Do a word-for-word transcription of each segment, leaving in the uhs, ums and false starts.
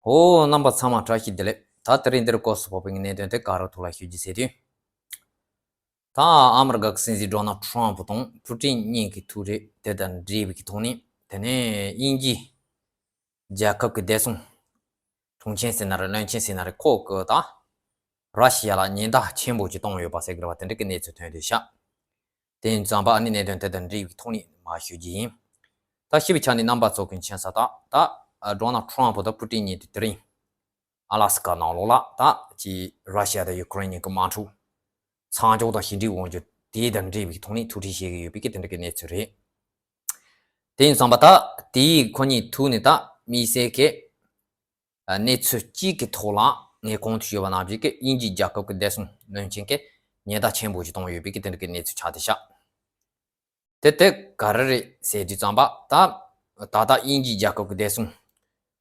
ཨོ། རྣམ་པ་ཚང་མ་བཀྲ་ཤིས་བདེ་ལེགས། ད་དེ་རིང་འདིར་སྐོར་སུ་བབས་པའི་གནད་དོན་དེ་ག་རེ་ཐོག་ལ་ཞུ་རྒྱུ་ཟེར་དུས། ད་ཨ་མི་རི་ཀ་གི་སྲིད་འཛིན་ཌོ་ནལ་ཊམ་ཕུ་དང་ཕུ་ཊིན་གཉིས་ཀྱི་ཐུག་འཕྲད་དེ་དང་འབྲེལ་བའི་ཐོག་ནས། དེ་ནས་དབྱིན་ཇི་རྒྱལ་ཁབ་ཀྱི་བདེ་སྲུང་དྲུང་ཆེ་ཟེར་ན་རེད། བློན་ཆེན་ཟེར་ན་རེད། ཁོ་གིས་ད་ར་ཤི་ཡ་ལ་ཉེན་བརྡ་ཆེན་པོ་ཅིག་བཏང་ཡོད་པ་ཟེར་གྱི་རེད་བ། དེ་འདྲ་གི་གནས་ཚུལ་ཐོན་བསྡད་ཤག་དེ་ཡིན་ཙང་པ་ཨ་ནི་གནད་དོན་དེ་དང་འབྲེལ་བའི་ཐོག་ནས་མར་ཞུ་རྒྱུ་ཡིན། ད་ཞུ་བའི་ཆ་ནས་རྣམ་པ་ཚོ་གི་མཁྱེན་གསལ། ད་ད་ཌོ་ནལ་ཊམ་ཕུ་དང་ཕུ་ཊིན་གཉིས་དེ་དེ་རིང་ཨ་ལ་སི་ཀ་ནང་ལོགས་ལ་ད་ཅིག་ར་ཤི་ཡ་དང་ཡུ་ཀེ་རེན་གཉིས་ཀྱི་དམག་འཁྲུག་མཚམས་འཇོག་དང་ཞི་འགྲིག་འོང་རྒྱུ་དེ་དང་འབྲེལ་བའི་ཐོག་ནས་ཐུག་འཕྲད་བྱེད་ཀྱི་ཡོད་པའི་གི་དེ་འདྲ་གི་གནས་ཚུལ་རེད། དེ་ཡིན་ཙང་པ་ད་དེའི་ཁོ་གཉིས་ཐུག་ནས་ད་དམིགས་བསལ་གྱི་གནས་ཚུལ་གཅིག་གི་ཐོག་ལ། ངས་གོང་དུ་ཞུས་པ་ནང་བཞིན་གྱི་དབྱིན་ཇིའི་རྒྱལ་ཁབ་ཀྱི་བདེ་སྲུང་བློན་ཆེན་གྱིས་ཉེན་བརྡ་ཆེན་པོ་ཞིག་བཏང་ཡོད་པའི་གི་དེ་འདྲ་གི་གནས་ཚུལ་ཆགས་བསྡད་ཤག་དེ་དེ་ག་རེ་རེད་ཟེར་དུས་ཙམ་པ། ད་ད་ལྟ་དབྱིན་ཇིའི་རྒྱལ་ཁབ་ཀྱི་བདེ་སྲུང་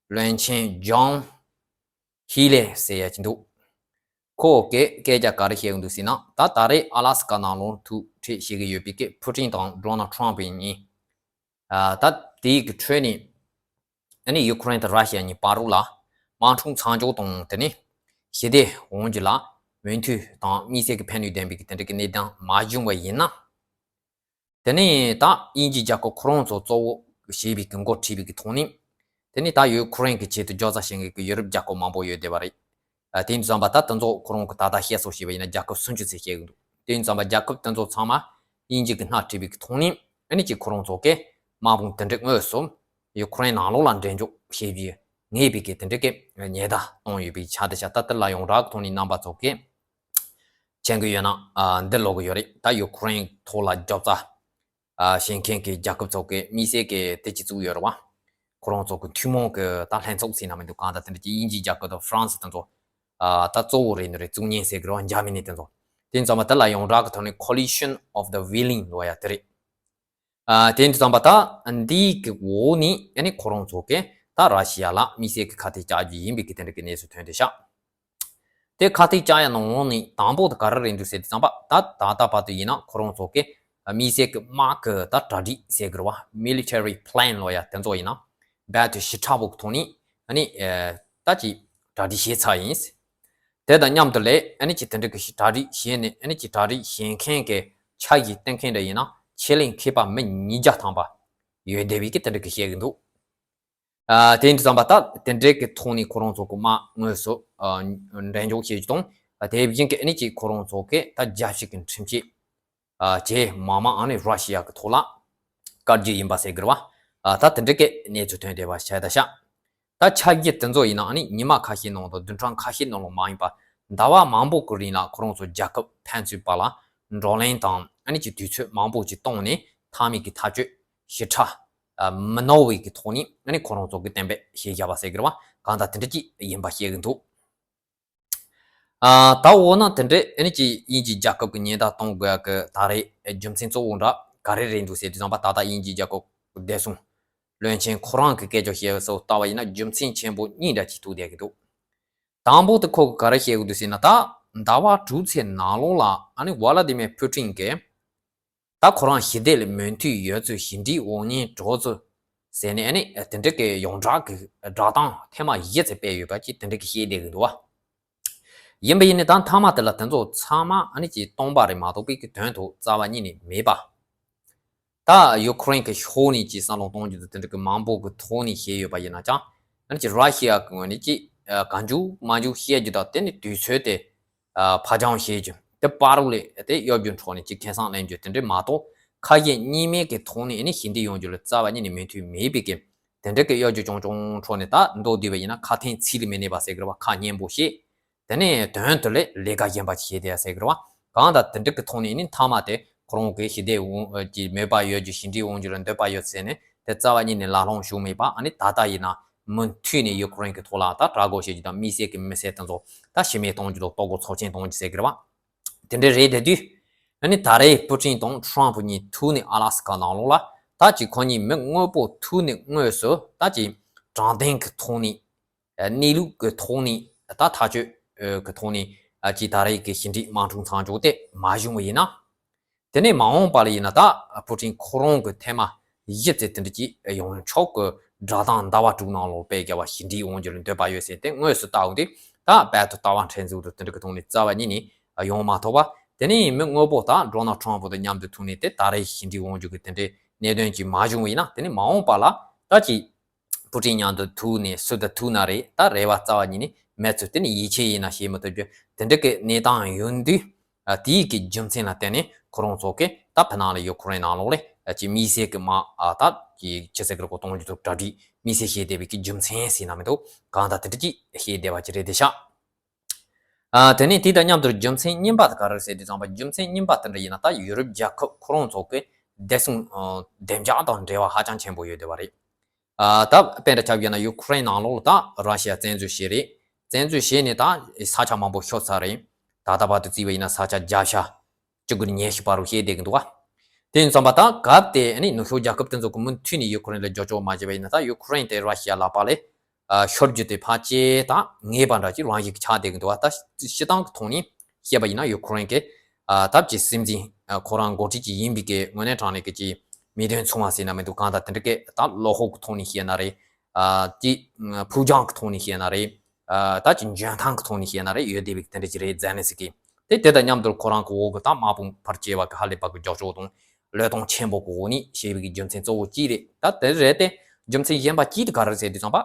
བློན་ཆེན་ཇོན་ཧི་ལེ་ཟེར་ཡ་ཅིག་འདུག་ཁོ་གིས་སྐད་ཆ་ག་རེ་བཤད་ཀྱི་འདུག་ཟེར་ན། ད་ད་རེས་ཨ་ལ་སི་ཀ་ནང་ལོགས་ཐུག་འཕྲད་བྱེད་ཀྱི་ཡོད་པའི་གི་ཕུ་ཊིན་དང་ཌོ་ནལ་ཊམ་ཕུ་གཉིས། ཨ། ད་དེའི་གི་ཁྲོད་ནས་ཨ་ནི་ཡུ་ཀེ་རེན་དང་ར་ཤི་ཡ་གཉིས་བར་ལ་དམག་འཁྲུག་མཚམས་འཇོག་དང་། དེ་ནས་ཞི་བདེ་འོང་རྒྱུ་ལ་མོས་མཐུན་དང་དམིགས་བསལ་གྱི་ཕན་ནུས་ལྡན་པའི་གི་དེ་འདྲ་གི་གནས་སྟངས་མ་བྱུང་བ་ཡིན་ན། དེ་ནས་ད་དབྱིན་ཇིའི་རྒྱལ་ཁབ་ཁོ་རང་ཚོ་གཙོ་བོ་བྱས་པའི་གི་འགོ་ཁྲིད་པའི་གི་ཐོག་ནས། དེ་ནས་ད་ཡུ་ཀེ་རེན་གྱི་ཆེད་དུ་རྒྱབ་རྩ་བྱེད་མཁན་གྱི་ཡུ་རོབ་རྒྱལ་ཁབ་མང་པོ་ཡོད་བསྡད་པ་རེད། ཨ། དེ་ཡིན་དུས་ཙམ་པ་ད་དེ་ཚོ་ཁོ་རང་གི་ད་ལྟ་བཤད་སྲོལ་བྱས་པ་ཡིན་ན་རྒྱལ་ཁབ་སུམ་ཅུ་ཙམ་བཤད་གི་འདུག་དེ་ཡིན་དུས་ཙམ་པ་རྒྱལ་ཁབ་དེ་ཚོ་ཚང་མ་དབྱིན་ཇི་གི་སྣེ་ཁྲིད་པའི་གི་ཐོག་ནས། ཨ་ནི་ཅིག་ཁོ་རང་ཚོ་གིས་དམག་དཔུང་དེ་འདྲའི་དངོས་སུ་ཡུ་ཀེ་རེན་ནང་ལོགས་ལ་འགྲེམས་འཇོག་བྱེད་རྒྱུ་ངེས་པའི་གི་དེ་འདྲའི་གི་ཉེན་བརྡ་བཏང་ཡོད་པའི་ཆ་དེ་ཤ། ད་དེ་ལ་ཡོངས་གྲགས་ཀྱི་ཐོག་ནས་རྣམ་པ་ཚོ་གིས་མཁྱེན་གྱི་ཡོད་ན། ཨ། འདི་ཀློག་གི་ཡོད་རེད། ད་ཡུ་ཀེ་རེན་ཐོག་ལ་རྒྱབ་རྩ། ཨ། བྱེད་མཁན་གྱི་རྒྱལ་ཁབ་ཚོ་གིས་དམིགས་བསལ་གྱི་དེ་ཅིག་བཙུགས་ཡོད་རེད་བ། ཁོ་རང་ཚོ་གི་ཐུན་མོང་གི་ད་ལྷན་ཚོགས་ཟེར་ན་མི་འདུག་གང་ལྟར་དེ་འདྲ་ཅིག་དབྱིན་ཇིའི་རྒྱལ་ཁབ་དང་ཧྥ་རན་སི་དེ་ཚོ། ཨ། ད་གཙོ་བོ་རེད་ནི་རེད། བཙུགས་མཁན་ཟེར་གི་རེད་བ། འཇར་མ་ནི་དེ་ཚོ། དེ་ཡིན་ཙང་པ་དེ་ལ་ཡོངས་གྲགས་ཀྱི་ཐོག་ནས་Coalition of the Willing ལབ་ཡ་དེ་རེད། ཨ། དེ་ཡིན་དུས་ཙམ་པ་ད་འདིའི་གི་འོག་ནས་ཨ་ནི་ཁོ་རང་ཚོ་གིས་ད་ར་ཤི་ཡ་ལ་དམིགས་བསལ་གྱི་ཁ་གཏད་བཅག་རྒྱུ་ཡིན་པའི་གི་དེ་འདྲ་གི་གནས་ཚུལ་ཐོན་བསྡད་ཤག་དེ་ཁ་གཏད་བཅག་ཡ་ནང་ནས་དང་པོ་དེ་ག་རེ་རེད་འདུག་ཟེར་དུས་ཙམ་པ། ད་ད་ལྟ་བར་དུ་ཡིན་ན་ཁོ་རང་ཚོ་གིས་དམིགས་བསལ་གྱི་དམག་གི་ད་གྲ་སྒྲིག་ཟེར་གི་རེད་བ། Military plan ལབ་ཡ་དེ་ཚོ་ཡིན་ན་རྦད་དེ་ཞིབ་ཕྲ་པོ་གི་ཐོག་ནས། ཨ་ནི། ཨ། ད་ཅིག་གྲ་སྒྲིག་བྱས་ཚར་ཡིན། དེ་དང་མཉམ་དུ་ལས་ཨ་ནི་ཅིག་དེ་འདྲ་གི་ཞིག་གྲ་སྒྲིག་བྱས་ནས། ཨ་ནི་ཅིག་གྲ་སྒྲིག་བྱེད་མཁན་གྱི་ཆ་ཞིག་བསྟན་མཁན་འདྲ་ཡིན་ན་ཆེད་ལས་མཁས་པ་མི་ཉིས་བརྒྱ་ཐམ་པ་ཡོད་བསྡད་པའི་གི་དེ་འདྲ་གི་བཤད་གི་འདུག་ཨ། དེ་ཡིན་དུས་ཙམ་པ་ད་དེ་འདྲའི་གི་ཐོག་ནས་ཁོ་རང་ཚོ་གི་དམག་དངོས་སུ། ཨ། འགྲེམས་འཇོག་བྱེད་རྒྱུ་དང་། ཨ། དེ་བཞིན་གྱི་ཨ་ནི་ཅིག་ཁོ་རང་ཚོ་གིས་ད་རྒྱལ་སྤྱི་གི་ཁྲིམས་ཆད། ཨ། བྱས་མ་མང་ཨ་ནི་ར་ཤི་ཡ་གི་ཐོག་ལ་བཀལ་རྒྱུ་ཡིན་པ་ཟེར་གི་རེད་བ། ཨ། ད་དེ་འདྲའི་གི་གནས་ཚུལ་ཐོན་བསྡད་པ་བྱས་ད་ཤག་ད་ཆ་རྒྱུས་དེ་ཚོ་ཡིན་ན་ཨ་ནི་ཉི་མ་ཁ་ཤས་ནང་དང་བདུན་ཕྲག་ཁ་ཤས་ནང་ལ་མ་ཡིན་པ་ཟླ་བ་མང་པོ་གི་རིང་ལ་ཁོ་རང་ཚོ་རྒྱལ་ཁབ་ཕན་ཚུན་བར་ལ་བགྲོ་གླེང་དང་ཨ་ནི་ཅིག་དུས་ཚོད་མང་པོ་ཅིག་བཏང་ནས་མཐའ་མའི་གི་ཐག་གཅོད་ཞིབ་ཕྲ། ཨ། མི་ནོར་བའི་གི་ཐོག་ནས་ཨ་ནི་ཁོ་རང་ཚོ་གིས་གཏན་འབེབས་བྱས་བཞག་པ་ཟེར་གི་རེད་བ། གང་ལྟར་དེ་འདྲ་ཅིག་ཡིན་པ་བཤད་གི་འདུག་ཨ། ད་འོ་ན་དེ་འདྲའི་ཨ་ནི་ཅིག་དབྱིན་ཇིའི་རྒྱལ་ཁབ་ཀྱི་ཉེན་བརྡ་གཏོང་དགོས་ཡག་གི་ད་རེས་རྒྱུ་མཚན་གཙོ་བོ་འདྲ་ག་རེ་རེད་འདུག་ཟེར་དུས་ཙམ་པ། ད་ལྟ་དབྱིན་ཇིའི་རྒྱལ་ཁབ་བདེ་སྲུང་བློན་ཆེན་ཁོ་རང་གི་སྐད་ཆ་བཤད་སོགས་ལྟ་བ་ཡིན་ན་རྒྱུ་མཚན་ཆེན་པོ་གཉིས་འདྲ་ཅིག་ཐུག་བསྡད་ཀྱི་འདུག་དང་པོ་དེ་ཁོ་གིས་ག་རེ་བཤད་ཀྱི་འདུག་ཟེར་ན། ད་ཟླ་བ་དྲུག་ཙམ་ནང་ལོགས་ལ་ཨ་ནི་ཝ་ལ་ཏི་མེར་ཕུ་ཊིན་གྱིས། ད་ཁོ་རང་ཞི་བདེ་ལ་མོས་མཐུན་ཡོད་ཚུལ་ཞི་འགྲིག་འོང་ཉེན་འགྲོ་ཚུལ་ཟེར་ནས་ཨ་ནི་དེ་འདྲ་གི་ཡོངས་གྲགས་ཀྱི་བསྒྲགས་གཏམ་ཐེངས་མ་བཞི་ཙམ་སྤེལ་ཡོད་པ་ཅིག་དེ་འདྲ་གི་བཤད་བསྡད་ཀྱི་འདུག་བ། ཡིན་པ་ཡིན་ནའི་ད་མཐའ་མ་དེ་ལ་དེ་ཚོ་ཚང་མ་ཨ་ནི་ཅིག་སྟོང་པ་རེད་མ་གཏོགས་པའི་གི་དོན་དུ་རྩ་བ་ཉིད་ནས་མེད་པ། ད་ཡུ་ཀེ་རེན་གྱི་ཕྱོགས་ནས་ཅིག་བསམ་བློ་གཏོང་རྒྱུ་དེ་འདྲ་གི་མང་པོ་གི་ཐོག་ནས་བཤད་ཡོད་པ་ཡིན་ན་ཀྱང་། ཨ་ནི་ཅིག་ར་ཤི་ཡ་གི་ངོས་ནས་ཅིག་གང་བྱུང་མང་བྱུང་བཤད་རྒྱུ་དང་། དེ་ནི་དུས་ཚོད་དེ། ཨ། ཕར་འགྱངས་བྱེད་རྒྱུ། དེ་བར་ལ་དེ་གཡོ་སྒྱུ་འཕྲོག་ནས་ཅིག་ཁེ་བཟང་ལེན་རྒྱུ་དེ་འདྲ་མ་གཏོགས། ཁ་ཞེ་གཉིས་མེད་ཀྱི་ཐོག་ནས་ཨ་ནི་ཞི་བདེ་ཡོང་རྒྱུ་ལ་རྩ་བ་ཉིད་ནས་མོས་མཐུན་མེད་པའི་གི་དེ་འདྲ་གི་གཡོ་སྒྱུ་རྐྱང་རྐྱང་འཕྲོག་ནས། ད་མདོར་བསྡུས་པ་ཡིན་ན་ཁ་འཐེན་ཚིག་ལ་མི་གནས་པ་ཟེར་གི་རེད་བ། ཁ་སྙན་པོ་བཤད། དེ་ནས་དོན་དུ་ལས་ལས་ཀ་གཞན་པ་ཞིག་བྱས་བསྡད་ཡ་ཟེར་གི་རེད་བ། གང་ལྟར་དེ་འདྲ་གི་ཐོག་ནས་ནི་མཐའ་མ་དེ་ཁོ་རང་གིས་ཞི་བདེ་འོང་གི་མོས་པ་ཡོད་རྒྱུ། ཞི་འགྲིག་འོང་རྒྱུ་ལ་འདོད་པ་ཡོད་ཟེར་ནས་དེ་རྩ་བ་ཉིད་ནས་ལག་ལེན་ཞུགས་མེད་པ། ཨ་ནི་ད་ལྟ་ཡིན་ན་མུ་མཐུད་ནས་ཡུ་ཀེ་རེན་གི་ཐོག་ལ་ད་དགྲ་རྒོལ་བྱེད་རྒྱུ་དང་། དམིགས་བསལ་གི་མི་སེར་དེ་ཚོ་ད་ཤི་རྨས་གཏོང་རྒྱུ་དང་། ལྟོ་གོས་ཚབས་ཆེན་གཏོང་རྒྱུ་ཟེར་གི་རེད་བ། དེ་འདྲ་རེད་བསྡད་དུས། ཨ་ནི་ད་རེས་ཕུ་ཊིན་དང་ཊམ་ཕུ་གཉིས་ཐུག་ནས་ཨ་ལ་སི་ཀ་ནང་ལོགས་ལ། ད་ཅིག་ཁོ་གཉིས་མི་དངོས་པོ་ཐུག་ནས་དངོས་སུ་ད་ཅིག་དྲང་བདེན་གི་ཐོག་ནས། གནས་ལུགས་ཀྱི་ཐོག་ནས་ད་ཐག་གཅོད་ཀྱི་ཐོག་ནས་ཅིག་ད་རེས་ཀྱི་ཞི་འགྲིག་དམག་འཁྲུག་མཚམས་འཇོག་དེ་མ་བྱུང་བ་ཡིན་ན། དེ་ནས་མ་འོངས་པ་ལ་ཡིན་ན་ད་ཕུ་ཊིན་ཁོ་རང་གི་ཐེངས་མ་བཞི་ཙམ་དེ་འདྲ་ཅིག་ཡོང་ཆོག་གི་ སྒྲ་གདངས་ཟླ་བ་དྲུག་ནང་ལོགས་དཔེ་བརྒྱབ་པ་ཞི་འགྲིག་འོང་རྒྱུ་ལ་འདོད་པ་ཡོད་ཟེར་ཏེ་དངོས་སུ་བལྟ་འོང་དུས་ད་རྦད་དེ་ལྟ་བ་ཕྲན་བུ་དང་དེ་འདྲ་གི་ཐོག་ནས་རྩ་བ་ཉིད་ནས་ཡོང་མ་ཐུབ་པ། དེ་ནས་མི་དངོས་པོ་དང་ཌོ་ནལ་ཊམ་ཕུ་དང་མཉམ་དུ་ཐུག་ནས་དེ་ད་རེས་ཞི་འགྲིག་འོང་རྒྱུ་གི་དེ་འདྲའི་གནད་དོན་ཅིག་མ་བྱུང་བ་ཡིན་ན། དེ་ནས་མ་འོངས་པ་ལ་ད་ཅིག་པུ་ཊིན་མཉམ་དུ་ཐུག་ནས་སུ་དང་ཐུག་ན་རེད། ད་རེ་བ་རྩ་བ་ཉིད་ནས་མེད་ཚུལ། དེ་ནས་ཡིད་ཆེས་ཡིན་ན་བྱེད་མི་ཐུབ་རྒྱུ་དེ་འདྲ་གི་གནས་སྟངས་ཡོང་དུས། ཨ། དེའི་གི་རྒྱུ་མཚན་ལ་བརྟེན་ནས་ཁོ་རང་ཚོ་གིས་ད་ཕ་ནང་ལ་ཡུ་ཁུ་རེན་ནང་ལོགས་ལ་ཨ་ཅིག་དམིགས་བསལ་གི་དམག་ཨ་ད་ཅིག་ཕྱི་སྲིད་ཀྱི་གཏོང་རྒྱུ་དང་གྲ་སྒྲིག་དམིགས་བསལ་བྱས་བསྡད་པའི་གི་རྒྱུ་མཚན་ཟེར་ན་མི་འདུག་གང་ལྟར་དེ་འདྲ་ཅིག་བྱས་བསྡད་པ་ཅིག་རེད་དེ་ཤག་ཨ། དེ་ནས་དེ་དང་མཉམ་དུ་རྒྱུ་མཚན་གཉིས་པ་དེ་ག་རེ་ཟེར་དུས་ཙམ་པ། རྒྱུ་མཚན་གཉིས་པ་དེ་འདྲ་ཡིན་ན་ད་ཡུ་རོབ་རྒྱལ་ཁབ་ཁོ་རང་ཚོ་གི་བདེ་སྲུང་ཨ་བདེ་འཇགས་དང་འབྲེལ་བ་ཧ་ཅང་ཆེན་པོ་ཡོད་བསྡད་པ་རེད། ཨ། ད་དཔེ་འདྲ་ཆ་བཞག་ན་ཡུ་ཁུ་རེན་ནང་ལོགས་ལ་ད་ར་ཤི་ཡ་བཙན་འཛུལ་བྱས་རེད། བཙན་འཛུལ་བྱས་ནས་ད་ས་ཆ་མང་པོ་ཤོར་ཚར་རེད། ད་ལྟ་བར་དུ་བརྩིས་པ་ཡིན་ན་ས་ཆ་བརྒྱ་ཆ་བཅུ་དགུ་ནས་ཉི་ཤུ་བར་དུ་བཤད་བསྡད་ཀྱི་འདུག་ག་དེ་ཡིན་ཙམ་པ་ད་སྐབས་དེ་ནི་ནུབ་ཕྱོགས་རྒྱལ་ཁབ་དེ་ཚོ་གིས་མུ་མཐུད་ནས་ཡུ་ཁུ་རེན་ལ་རྒྱབ་སྐྱོར་མ་བྱས་པ་ཡིན་ན་ད་ཡུ་ཁུ་རེན་དེ་ར་ཤི་ཡ་ལག་པ་ལ་ཨ་ཤོར་རྒྱུ་དེ་ཕལ་ཆེར་ད་ངེས་པ་འདྲ་ཅིག་རང་བཞིན་གྱིས་ཆགས་བསྡད་ཀྱི་འདུག་ག་ད་སྤྱིར་བཏང་གི་ཐོག་ནས་བཤད་པ་ཡིན་ན་ཡུ་ཁུ་རེན་གྱི་ཨ་སྟབས་ཀྱིས་སྲིད་འཛིན་ཨ་ཁོ་རང་འགོ་ཁྲིད་ཅིག་ཡིན་པའི་གི་དངོས་གནས་དྲང་གནས་ཀྱི་ཅིག་མིག་མདུན་མཚུངས་པ་ཟེར་ན་མི་འདུག་གང་ལྟར་དེ་འདྲ་གི་ད་བློ་ཁོག་གི་ཐོག་ནས་བཤད་ན་རེད། ཨ་ཅིག་ཕུགས་རྒྱང་གི་ཐོག་ནས་བཤད་ན་རེད། ཨ་ད་ཅིག་འཇོན་ཐང་གི་ཐོག་ནས་བཤད་ན་རེད། ཡོད་བསྡད་པའི་དེ་འདྲ་ཅིག་རེད། ཛེ་ལན་སི་ཀི་དེ་དེ་དང་མཉམ་དུ་ཁོ་རང་གི་འོག་གི་ད་དམག་དཔུང་ཕལ་ཆེ་བ་གི་ཧ་ལས་པ་གི་རྒྱབ་སྐྱོར་དང་བློས་གཏོང་ཆེན་པོ་གི་འོག་ནས་བྱས་པའི་གི་རྒྱུ་མཚན་གཙོ་བོ་གཅིག་རེད། ད་དེ་རེད་དེ། རྒྱུ་མཚན་གཞན་པ་གཅིག་དེ་ག་རེ་ཟེར་དུས་ཙམ་པ།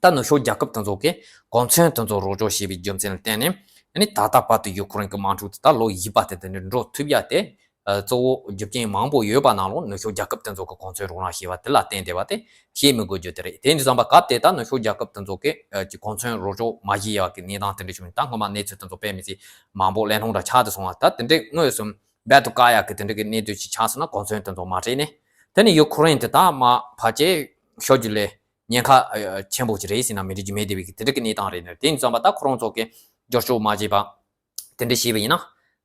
ད་ནུབ་ཕྱོགས་རྒྱལ་ཁབ་དེ་ཚོ་གིས་གོ་མཚོན་དེ་ཚོ་རོགས་སྐྱོར་བྱས་པའི་རྒྱུ་མཚན་ལ་བརྟེན་ནས་ཨ་ནི་ད་ལྟ་བར་དུ་ཡུ་ཁུ་རེན་གྱི་དམག་འཁྲུག་དེ་ད་ལོ་བཞི་པ་དེ་དེ་འདྲ་འགྲོ་ཐུབ་ཡ་དེ་ཨ་གཙོ་བོ་རྒྱུ་རྐྱེན་མང་པོ་ཡོད་པ་ནང་ལོགས་ནུབ་ཕྱོགས་རྒྱལ་ཁབ་དེ་ཚོ་གིས་གོ་མཚོན་རོགས་རམ་བྱས་པ་དེ་ལ་བརྟེན་བསྡད་པ་དེ་བཤད་མི་དགོས་རྒྱུ་དེ་རེད། དེ་འདྲ་ཙམ་པ་སྐབས་དེ་ད་ནུབ་ཕྱོགས་རྒྱལ་ཁབ་དེ་ཚོ་གིས་ཨ་ཀྱི་གོ་མཚོན་རོགས་སྐྱོར་མ་བྱས་ཡ་གི་གནས་སྟངས་དེ་འདྲ་བྱུང་ནས་ད་སྔོན་མ་གནས་ཚུལ་དེ་ཚོ་དཔེ་མི་སྲིད་མང་པོ་གླེང་སློང་འདྲ་ཆགས་ཏེ་སོང་བ། ད་དེ་འདྲའི་དངོས་སུ་རྦད་དེ་བཀག་ཡ་གི་དེ་འདྲ་གི་གནས་ཚུལ་ཞིག་ཆགས་སོང་ན་གོ་མཚོན་དེ་ཚོ་མ་སྤྲད་ནས་དེ་ནས་ཡུ་ཁུ་རེན་དེ་ད་དམག་ཕལ་ཆེར་ཤོར་རྒྱུ་ལས་ཉེན་ཁ་ཨ་ཆེན་པོ་ཅིག་རེད་ཟེར་ན་མི་འགྲིག་རྒྱུ་མེད་བསྡད་པའི་གི་དེ་འདྲ་གི་གནས་སྟངས་རེད། ནི་དེ་ཡིན་ཙམ་པ་ད་ཁོ་རང་ཚོ་གིས་རྒྱབ་སྐྱོར་མ་བྱས་པ་དེ་འདྲ་བྱས་པ་ཡིན་ན།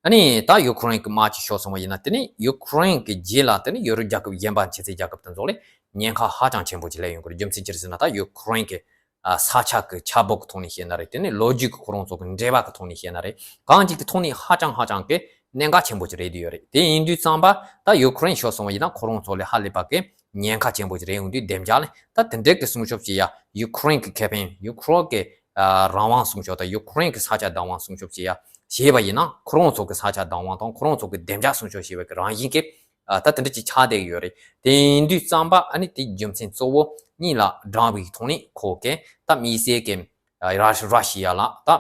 ཨ་ནི་ད་ཡུ་ཁུ་རེན་གྱི་དམག་ཅིག་ཤོར་སོང་བ་ཡིན་ན་དེ་ནི་ཡུ་ཁུ་རེན་གྱི་རྗེས་ལ་དེ་ནི་ཡུ་རོབ་རྒྱལ་ཁབ་གཞན་པ་ཕྱི་སྲིད་རྒྱལ་ཁབ་དེ་ཚོ་ལ་ཉེན་ཁ་ཧ་ཅང་ཆེན་པོ་ཅིག་སླེབས་ཡོང་གི་རེད། རྒྱུ་མཚན་ཅི་རེད་ཟེར་ན་ད་ཡུ་ཁུ་རེན་གྱི་ཨ་ས་ཆ་གི་ཆབ་འབངས་ཀྱི་ཐོག་ནས་བཤད་ན་རེད། དེ་ནི་ལོ་རྒྱུས་ཀྱི་ཁོ་རང་ཚོ་གི་འབྲེལ་བ་གི་ཐོག་ནས་བཤད་ན་རེད། གང་ཅིག་གི་ཐོག་ནས་ཧ་ཅང་ཧ་ཅང་གི་གནད་འགག་ཆེན་པོ་ཅིག་རེད་བསྡད་ཡོད་རེད། དེ་ཡིན་དུས་ཙམ་པ་ད་ཡུ་ཁུ་རེན་ཤོར་སོང་བ་ཡིན་ན་ཁོ་རང་ཚོ་ལ་ཧ་ལས་པ་གི་ཉེན་ཁ་ཆེན་པོ་ཅིག་རེད་ཡོང་དུས་བདེ་འཇགས་ལ་ད་དེ་འདྲས་ཀྱི་སྲུང་སྐྱོབ་བྱེད་ཡ། ཡུ་ཁུ་རེན་གྱི་ཁེ་ཕན། ཡུ་ཁུ་རེན་གྱི་ཨ་རང་དབང་སྲུང་སྐྱོབ་དང་ཡུ་ཁུ་རེན་གྱི་ས་ཆ་བདག་དབང་སྲུང་སྐྱོབ་བྱེད་ཡ་བྱས་པ་ཡིན་ན་ཁོ་རང་ཚོ་གི་ས་ཆ་བདག་དབང་དང་ཁོ་རང་ཚོ་གི་བདེ་འཇགས་སྲུང་སྐྱོབ་བྱེད་པའི་གི་རང་བཞིན་གྱི་ཨ་ད་དེ་འདྲ་ཅིག་ཆགས་བསྡད་ཡོད་རེད། དེ་ཡིན་དུས་ཙམ་པ་ཨ་ནི་དེ་རྒྱུ་མཚན་གཙོ་བོ་གཉིས་ལ་བགྲངས་པའི་ཐོག་ནས་ཁོ་གིས་ད་དམིགས་བསལ་གྱི་ཨ་ར་ར་ཤི་ཡ་ལ་ད་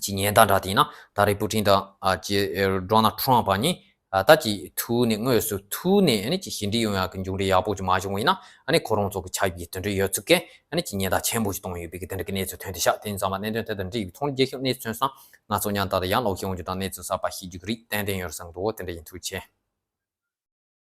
ཅིག་ཉེན་བརྡ་འདྲ་དེ་ཡིན་ན་ད་རེས་པུ་ཊིན་དང་ཨ་ཅིག་ཨ་ཌོ་ནལ་ཊམ་ཕ་གཉིས་ཨ་ད་ཅིག་ཐུག་ནས་དངོས་སུ་ཐུག་ནས་ཨ་ནི་ཅིག་ཞི་འགྲིག་ཡོང་ཡག་གི་མཇུག་འབྲས་ཡག་པོ་ཅིག་མ་བྱུང་བ་ཡིན་ན་ཨ་ནི་ཁོ་རང་ཚོ་གི་ཆབ་ཀྱི་དོན་འབྲེལ་ཡོད་ཚུལ་གྱི་ཨ་ནི་ཅིག་ཉེན་བརྡ་ཆེན་པོ་ཞིག་གཏོང་ཡོད་པའི་གི་དེ་འདྲ་གི་གནས་ཚུལ་ཐོན་ཏེ་ཤག་དེ་ཡིན་ཙང་མ་གནད་དོན་དེ་དང་འབྲེལ་བའི་ཐོག་ནས་རྒྱལ་ཁབ་གནས་ཚུལ་ཐོན་སོང་ང་ཚོ་མཉམ་དུ་ཡང་ལོག་ཤེས་འོང་རྒྱུ་དང་གནས་ཚུལ་གསར་པ་ཤེས་རྒྱུ་གི་རིགས་ཏན་ཏན་ཡོད་བསམ་འདུག་དེ་འདྲ་ཡིན། ཐུགས་རྗེ་ཆེ།